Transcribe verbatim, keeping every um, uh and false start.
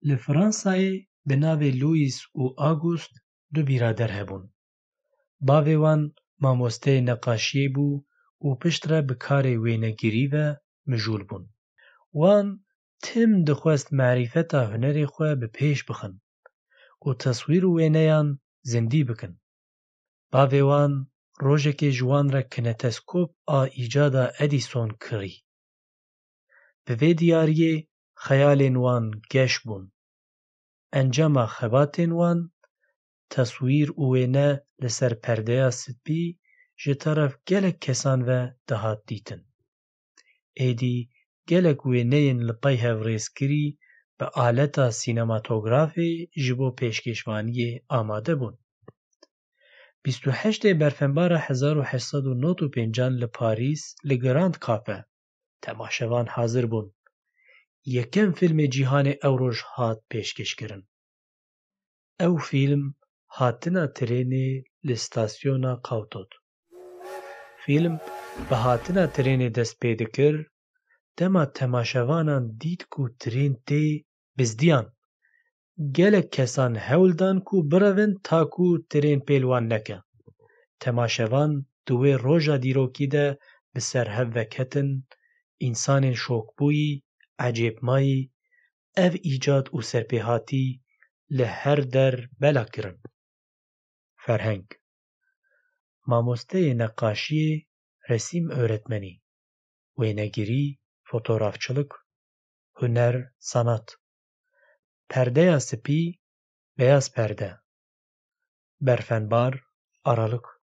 Li Fransayê bi navê Louis û Auguste du birader hebûn. Bavê wan mamosteyê neqaşiyê bû û piştre bi karê wênegirî ve mijûl bûn. Wan tim dixwest marîfeta hunerê xwe bi pêş bixin û teswîr û wêneyan zindî bikin. Bavê wan rojekê ji wan re kineteskop a îcada Edîson kirî. Bi vê diyariyê xeyalên wan geş bûn. Encama xebatên wan, teswîr û wêne li ser perdeya spî ji teref gelek kesan ve dihat dîtin. Êdî gelek wêneyên li pey hev rêzkirî bi aleta sînematografê ji bo pêşkêşvaniyê amade bûn. Bîst û heştê Berfenbara hezar û heşt sed û nod û pêncan li Parîs li Grand Cafe temaşevan hazir bûn. Yekem fîlmê cîhanê ew roj hat pêşkêşkirin. Ew fîlm Hatina Trênê li Stasyona Qawtot. Fîlm bi hatina trênê dest pê dikir, dema temaşevanan dît ku trên tê, bizdiyan. Gelek kesan hewl dan ku birevin ta ku trên pêl wan neke. Temaşevan di wê roja dîrokî de bi ser hev veketin, însanên şokbûyî, ecêbmayî, ev îcad û serpêhatî li her der bela kirin. Ferheng. Mamosteyê neqaşiyê, resim öğretmeni. Wênegirî, fotoğrafçılık. Huner, sanat. Perdeya spî, beyaz perde. Berfenbar, aralık.